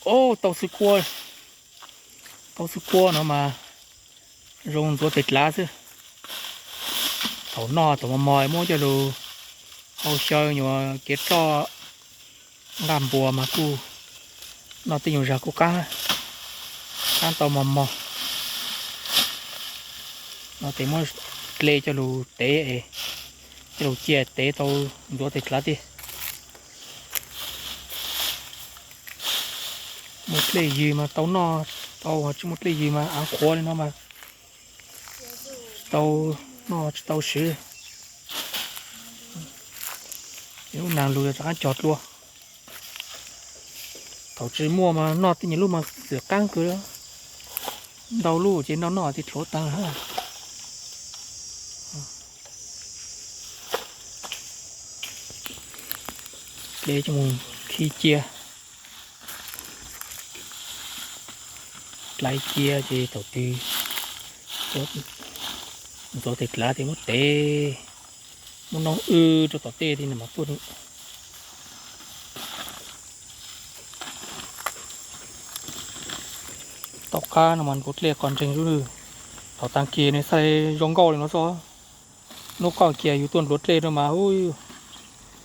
Tau xwb kuab, tau xwb kuab no mas zoo ntxuav tes dlav xwb. Thaum noj thaum mos mos muab coj lug hau xyaw nyuag kev roj nqaj npuas mas kuj noj tej nyuag zag kuj qab, qab tau mos mos. No tes muab dlej coj lug tev es coj lug cia tev tau ntxuav tes dlav tiag. Muaj dlej ywg mas tau noj, tau tsis muaj dlej ywg mas av qhuav li no mas tau noj tsis tau swv. Lub nag lug rov qab cog dlua. Thaum tsis muaj mas noj tej nyuag lub mas txwm qab kawg, ntau lub ces noj noj tej dlhuav taag. Dlej coj mus khi cia, dlej cia ces thaum twg ntxuav tes dlav tes muab tev, muab noob wb rau tom tej ti mas tuaj. Tom qab no mas nruav dlej qos ntseeg xwb. Thaum taag kis nws xav zoo nkauj li no xwb. Hnub qaij kiag yus tuaj nruav dlej rau mas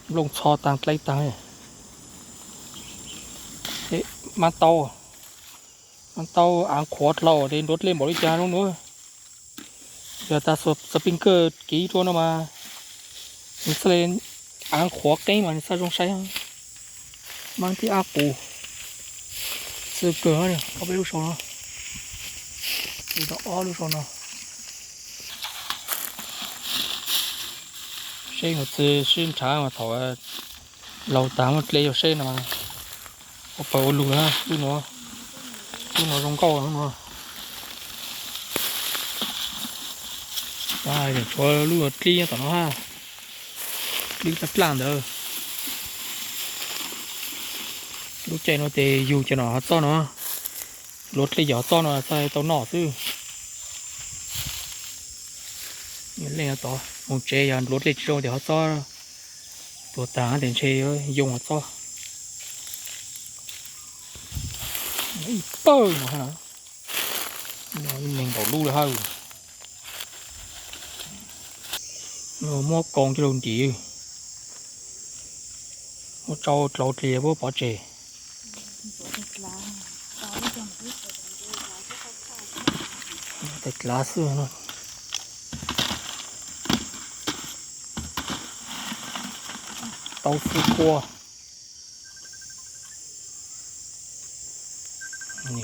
nplooj txho taag dlej taag. Mab tau, mab tau av qhuav dlhau ces nruav dlej npaum li cas zoo nuav. Yog tas xas pin kawj kiv rua no mas nws xav li av qhuav qeeb mas nws xav zoo saib. Mab thib ab qus xwb kawg, ob peb lub sau no, tau ob lub sau no. Seb mus txwv sib nrhav mas thaum laug taag muab dlej yog seb no mas ua pawg ua lug, lub nuav zoo nkauj no. Tshuav lub dlib nyob tom no hab, dlib dlaj dlaj ntawd. Lub caij no ces yug cov nom hov txob no, nruav dlej cov hov txob no txhaj tau noj xwb. Leej tod mus tsev yog nruav dlej tsis zoo ces hov txob tuag taag tes ntshe yoo hov txob. Ib pawg no, neeg nkaum lub lawm hab. Muab koom coj lug ntim, muab tsau dlau dliag puab pov tseg. Tes dlav xwb no. Tau xwb kua.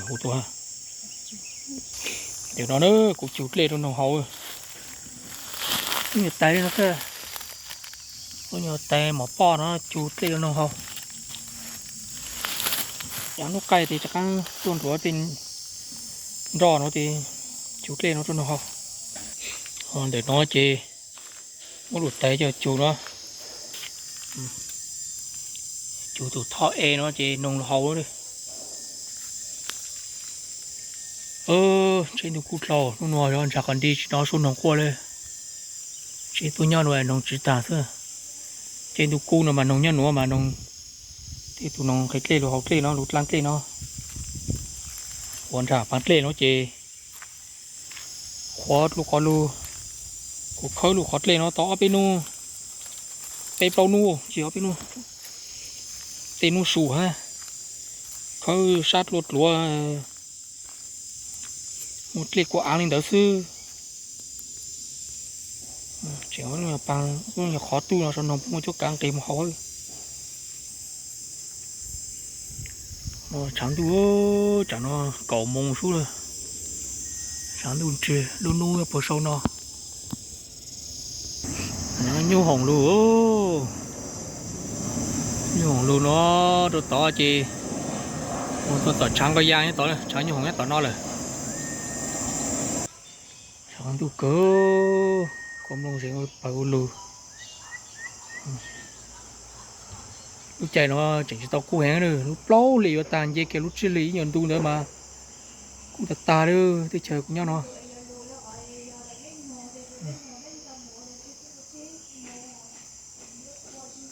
Hu tuaj. Ntawm no na, kuv cug dlej rau noog haus. Nyuag tais li no, nyuag tais mom poj no cug dlej rau noog haus. Yav hnub qaij tes rov qaab tuaj nruav tej nroj no tes cug dlej no rau noog haus. Ntawm no ces muab lub tais coj cug no, cug tus thoj e no ces noog haus. Tsheb ntuj kub dlhau, nub nua yog ntshav qhov nti tsis hnov suab noog quaj li. Tsheb tuaj nyob nuav noog tswv taag xwb. Tsheb ntuj kub no mas noog nyob nuav mas noog, tej tus noog qhwv dlej lug haus dlej no, lug dlaab dlej no. Ua nrag paav dlej no ces qhuav lug qhov lug, kuv khawb lug qhov dlej no tau ob peb nub, peb plaub nub, tsis ob peb nub, tej nub su hab, khawb sab dlua dluav, muaj dlej kua aav li ntawd xwb. Tseem lub nyuag qhov tuj no sau noog puab muaj cuab kav nqis mus haus. Tshav ntuj, tsam no kaum moos sub lawm, tshav ntuj nrig lub nub puag sau no. Nyuj hoom lug, nyuj hoom lug no rau tod ces mus tuaj tom tshav nqaij ya nyob tod, tshav nyuj hoom nyob tom no lawm. Tshav ntuj kawg, kua mloog zeeg pawg ua lug. Lub caij no tseem tsis tau kub heev, lub plaub hli yuav tag, nce kiag lub tsib hli ib nyuag ntu ntawd mas kub tag tag li teb chaws kuv nyob no.